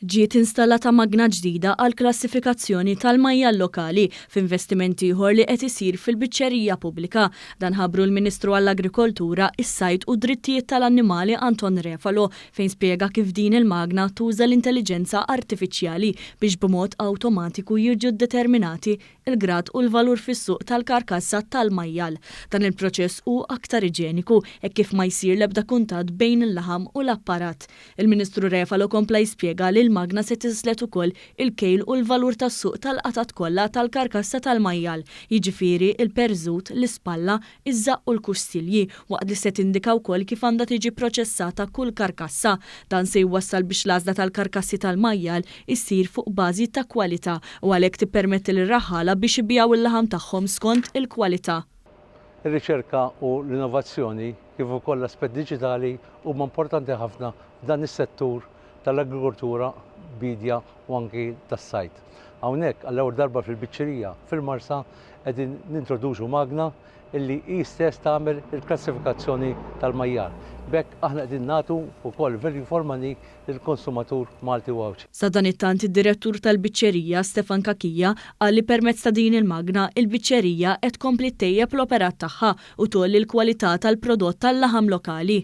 Ġiet installata magna ġdida għall-klassifikazzjoni tal-majjal lokali f'investiment ieħor li qed isir fil-biċċerija pubblika. Dan ħabbru l-Ministru għall-Agrikoltura, is-Sajd u d-Drittijiet tal-Annimali Anton Refalo fejn spjega kif din il-magna tuża l-intelliġenza artifiċjali biex b'mod awtomatiku jiġu ddeterminati il-grad u l-valur fis-suq tal-karkassa tal-majjal. Dan il-proċess hu aktar iġeniku hekk kif ma jsir l-ebda kuntatt bejn il-laħam u l-apparat. Il-Ministru Refalo kompla jispjega li l-magna se tislet ukoll il-kejl u l-valur tas-suq tal-qatgħat kollha tal-karkassa tal-majjal, jiġifieri l-perżut, l-ispalla, iż-żaqq u l-kustilji, waqt li se tindika wkoll kif għandha tiġi pproċessata kull karkassa. Dan se jwassal biex l-għażla tal-karkassi tal-majjal issir fuq bażi ta' kwalità u għalhekk tippermetti lir-raħħala biex ibigħu l-laħam tagħhom skont il-kwalità. Ir-riċerka u l-innovazzjoni kif ukoll l-aspett diġitali huma importanti ħafna f'dan is-settur tal-agrikoltura, biedja u anki tas-sajd. Hawnhekk għall-ewwel darba fil-biċċerija fil-Marsa qegħdin nintroduċu magna illi hi stess tagħmel il-klassifikazzjoni tal-majjal. B'hekk aħna qegħdin nagħtu wkoll value for money lill-konsumatur Malti u Għawdxi. Sadanittant id-Direttur tal-Biċċerija, Stefan Cachia, qal li permezz ta' din il-magna, il-biċċerija qed tkompli ttejjeb l-operat tagħha u tgħolli l-kwalità tal-prodott tal-laħam lokali.